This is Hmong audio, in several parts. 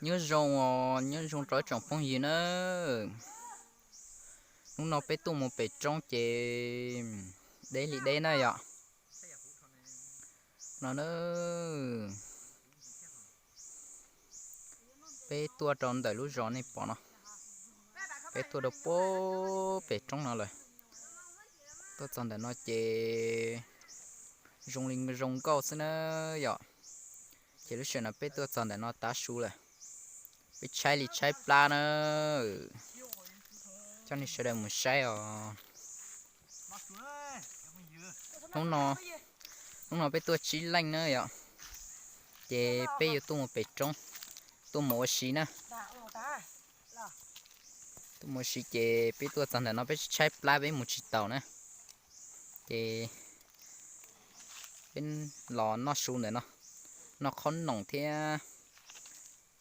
Nyob zoo os, nyob zoo rau ib tsoom phooj ywg na. Hnub no peb tuaj mus pem roob ces deb li deb na yom. No na, peb tuaj rau ntawm lub zos nej pom no, peb tuaj rau puag pem roob no lawm. Tuaj txog ntawm no ces zoo li zoo nkauj xwb na yom. Ces lub sij hawm no peb tuaj txog ntawm no tav su lawm, peb tshaib li tshaib plab na. Coj nej sawv daws mus saib os. Hnub no, hnub no peb tuaj tsib leej na yom, ces peb yuav tuaj mus pem roob, tuaj mus ua si na. Tuaj mus ua si ces peb tuaj txog ntawm no peb tshaib plab peb mus tsis taus na. Ces peb los noj su ntawm no, noj qhob noom thiab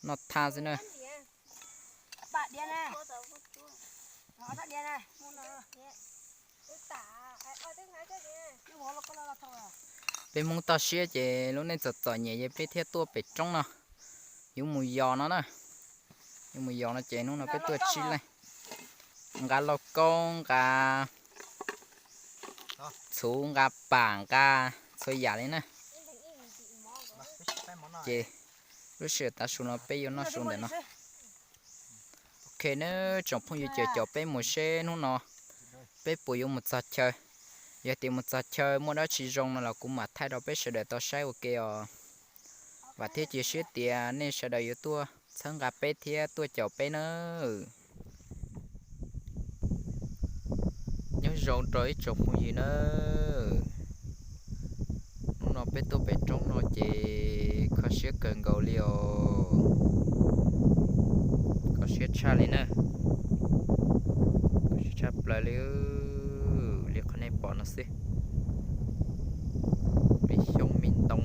noj thaj xwb na. Peb Hmoob toj siab ces lub neej txom txom nyem ces peb thiaj tuaj pem roob no, yuav mus yos no na. Yuav mus yos no ces hnub no peb tuaj tsib leej, nqa lauj kaub, nqa txhuv, nqa pam, nqa txhua yam li na. Ces lub sij hawm tav su no peb yuav noj su ntawm no. Ok na, tsoom phooj ywg, caum caum peb mus seb hnub no peb puas yuav mus txog chaw. Yog tias mus txog chaw muaj dab tsi zoo no los kuv mam thaij rau peb sawv daws tau saib ua ke os. Vam thiab cia siab tias nej sawv daws yuav tuaj txhawb nqa peb thiab tuaj caum peb na. Nyob zoo rau ib tsoom phooj ywg na. Hnub no peb tuaj pem roob no ces kho siab kawg nkaus li os. Kho siab tshaj li na. Kho siab tshaj plaws li, li qhov nej pom no xwb. Me xyoob me ntoo,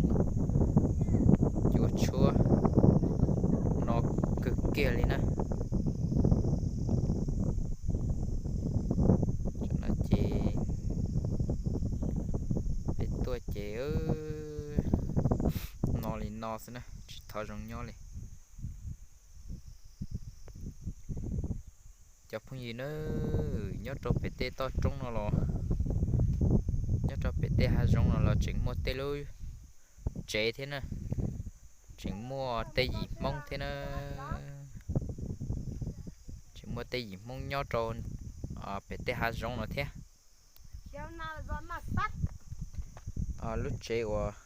cua tshuab no kawg kiag li na. Tam no ces peb tuaj ces no li no xwb na, tsis thov zoo nyob li. Cov phooj ywg na, nyob rau pem tej toj roob no los, nyob rau pem tej hav zoov no los tseem muaj tej lub tsev thiab na, tseem muaj tej yim Hmoob thiab na, tseem muaj tej yim Hmoob nyob rau pem tej hav zoov no thiab. Lub tsev uas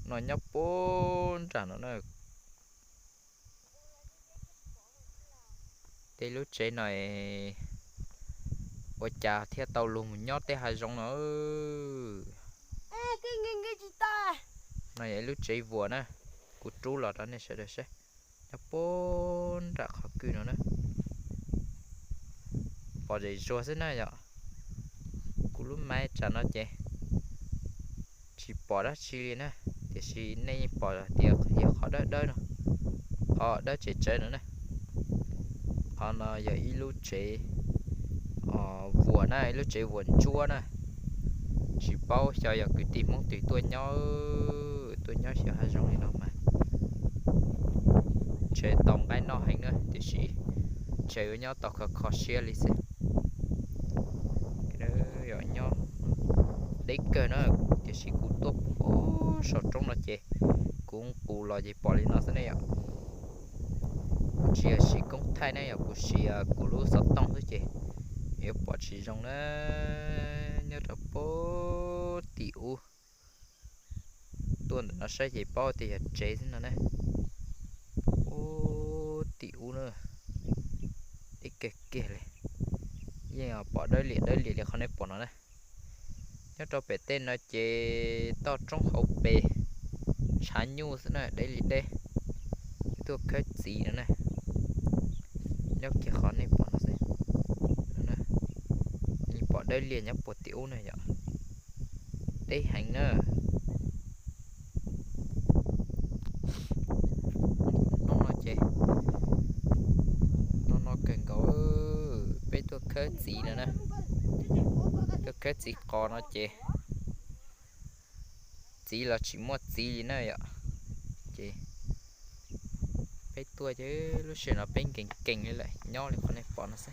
no nyob puag nram no na. Tej lub tsev no ua cas thiaj tau luag mus nyob tej hav zoov no. No yog ib lub tsev vuas na, kuv rub los rau nej sawv daws saib, nyob puag nram qhov kwj no na. Pom zem zuag xwb na yom. Kuv lub maiv tsam no ces tsis pom dab tsi li na, tiam sis nej yeej pom tias yog qhov dawb dawb no, qhov dawb tsev tsawv no na. Qhov no yog ib lub tsev vuas na, ib lub tsev vuas ntsuab na. Tsis paub xyov yog kwv tij Hmoob twg tuaj nyob, tuaj nyob xyaw hav zoov li no mas ntshe tau nqaij noj heev na, tiam sis ntshe yuav nyob tau kho kho siab li xwb. Nyob deb kawg na, tiam sis kuv tuaj puag saum roob no ces kuv nqus los ces pom li no xwb ne yom. Kuv tsis yog siv koob thaij ne yom, kuv siv kuv lub xov tooj xwb ces yuav pom tsis zoo na. Nyob rau puag tim ub, tuaj ntawm no saib ces paub tias yog tsev xwb no ne. Puag tim ub na, deb kiag kiag li, yeej pom dawb liam dawb liam li qhov nej pom no na. Nyob rau pem tej no ces toj roob hauv pes tshav nyuj xwb na, deb li deb. Tuaj khawb txiv no na, nyob kiag qhov nej pom no xwb. Yeej pom dawb liam nyob puag tim ub na yom, deb heev na. Hnub no ces no no kawg nkaus, peb tuaj khawb txiv no na, tuaj khawb txiv qos no ces txiv los tsis muaj txiv li na yom. Ces Peb tuaj ces lub sij hawm no peb nkees nkees li lawm, nyob li qhov nej pom no xwb.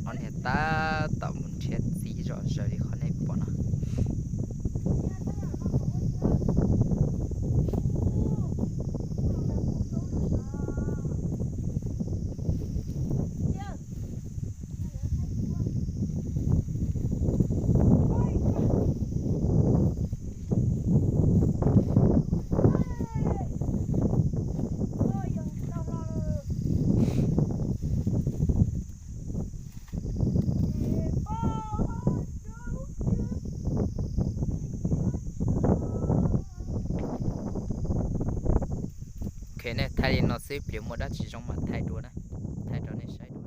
Ob niag tab tom mus nrhiav txiv zom zaws li qhov nej pom no. Ok, nej thaij li no xwb, pliag muaj dab tsi zoo mas thaij dua na, thaij rau nej saib.